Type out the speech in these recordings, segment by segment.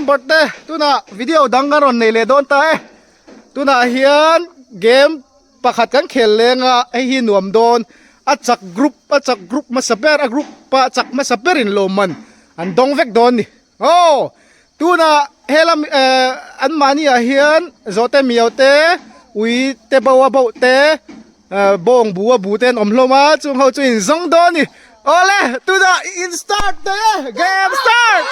member te tunah video dang kan rawn nei leh dawn ta e tunah hian game pakhat kan khel leng a hei hi nuam dawn a chak group a chak group hmasa ber a group ah chak hmasa berin lawmman an dawng vek dawn a ni aw tunah helam ehh an mahni ah hian zawhte miau te ui te bo a boh te. Bawng bu a bu te an awm hlawm a, chung ho chu in zawng dawn a ni. Awle, tunah in start daih e, game start!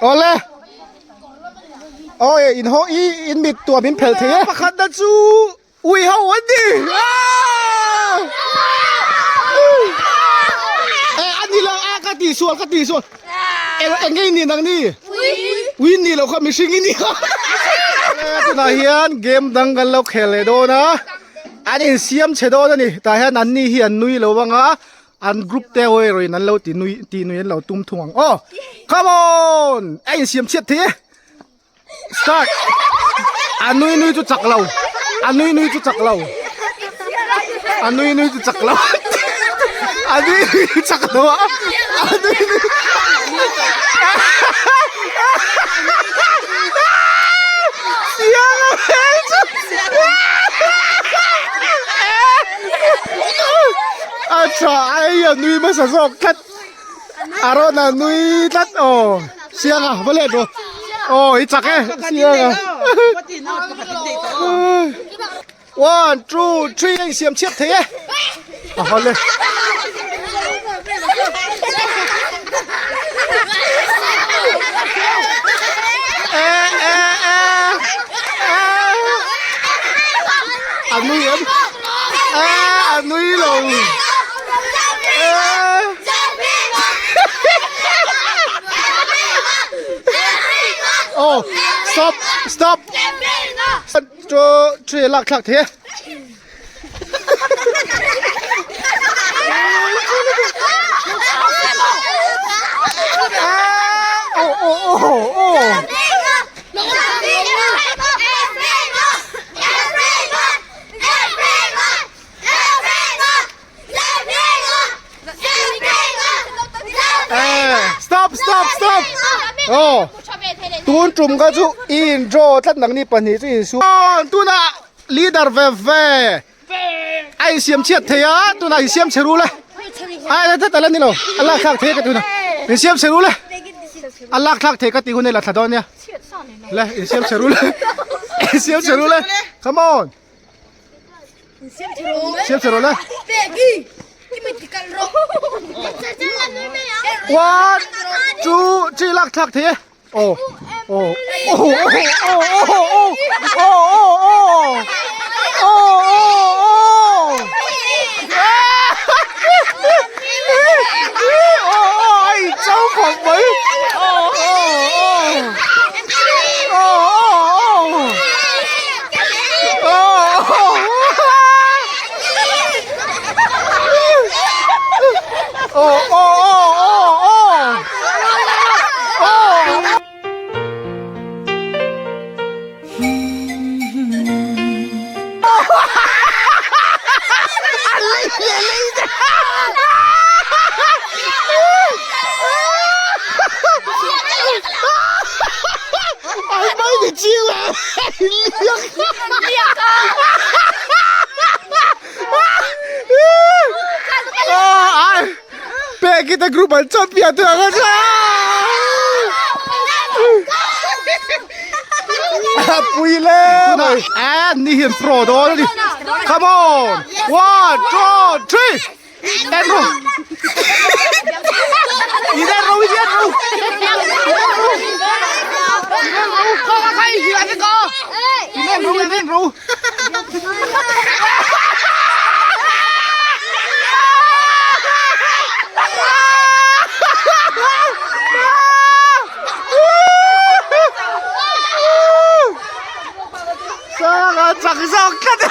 Awle Awi in ho i in mit tuah min phelh thei e pakhat na chu ui ho an ni e a ni lo a ka tih sual ka tih sual eng eng nge i nih nang ni ui ni lo kha mihring i ni kha tunah hian game dang kan lo khel leh dawn a an insiam chhe dawn a ni tah hian an ni hi an nui lo ang a an group te ho erawh in an lo ti nui tih nui an lo tum thung ang aw come on a insiam chhiat thei e start a nui nui chu chak lo a nui nui chu chak lo a nui nui chu chak lo a nui nui chu chak lo a a nui nui A tha ai a nui hmasa zawk tlat a rawn a nui tlat aw siang a va let rawh aw i chak e siang a one two three a insiam chhiat thei e a haw le. A nui em a nui lo oh stop stop two three lak thlak thei e oh oh oh oh Stop stop stop oh tun tum kha chu i in draw tlat nang ni pahnih chu in su tunah leader ve ve a insiam chhiat thei a tunah insiam chhe rul e ai tlat ala ni lo a lak thlak thei ka ti hunah insiam chhe rul e a lak thlak thei ka ti hun e la thla dawn nia le insiam chhe rul e insiam chhe rul e come on siam chhe rul e one two three lak thlak thei e Oh, oh, oh, oh, oh, oh, oh, oh, oh, oh, oh, oh, oh. Oh, oh, ai cháu khổng mấy. Oh, oh, oh. Oh, oh, oh. Oh, oh. Oh, oh, oh, oh, oh. Ai mai ni chiu e. Liak. Ai. Peki te group an champion tu ang cha. Pui le mai. An ni hian pro dawn ani. Come on. 1 2 3. En ro. In en ro in en ro. In en ro in en ro. Sanga chak zawk tlat.